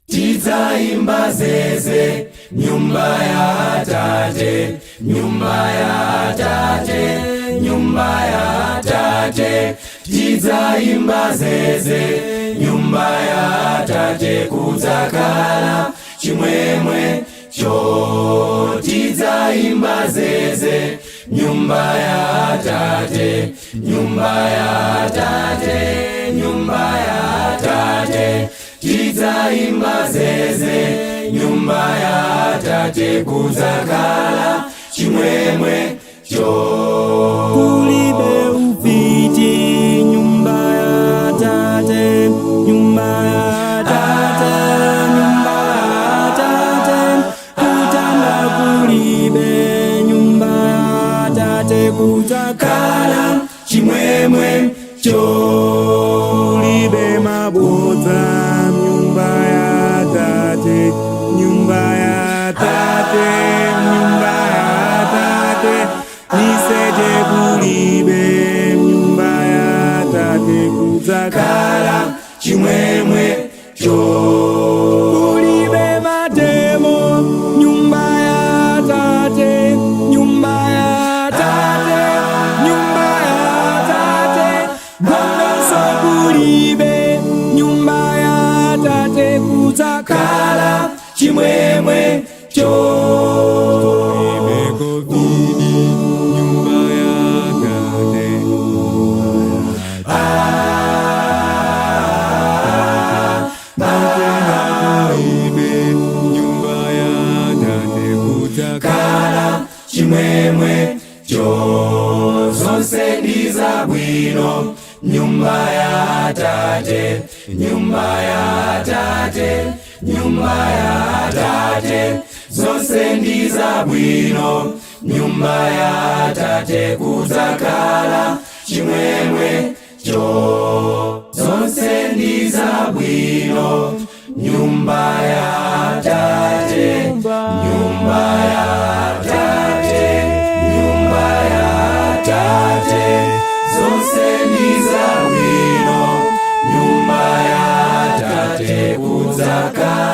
Tidzaimba zeze nyumba ya Tate, nyumba ya Tate, nyumba ya Tate. Tidzaimba zeze nyumba ya Tate, kudzakhala chimwemwe cho. Tidzaimba zeze nyumba ya Tate, nyumba ya Tate, nyumba ya Tate. Tidzaimba zeze nyumba ya Tate, kudzakhala chimwemwe cho. Kulibe ufiti nyumba ya Tate, nyumba ya Tate, nyumba ya Tate. Kutamba kulibe nyumba ya Tate, kudzakhala chimwemwe cho. Kulibe mabodza nyumba ya Tate, nyumba ya Tate, nyumba ya Tate. Miseche kulibe nyumba ya Tate, kudzakhala chimwemwe cho. Kulibe mademo nyumba ya Tate, nyumba ya Tate, nyumba ya Tate. Nkhondoso kulibe nyumba ya Tate, kudzakhala chimwemwe cho. Kulibe COVID nyumba ya Tate, matenda kulibe nyumba ya Tate, kudzakhala chimwemwe cho. Zonse ndi zabwino nyumba ya Tate, nyumba ya Tate, nyumba ya Tate. Zonse ndi zabwino nyumba ya Tate, kudzakhala chimwemwe cho. Zonse ndi zabwino nyumba ya Tate, nyumba ya Tate, nyumba ya Tate. Zonse ndi zabwino nyumba ya Tate, kudzakhala.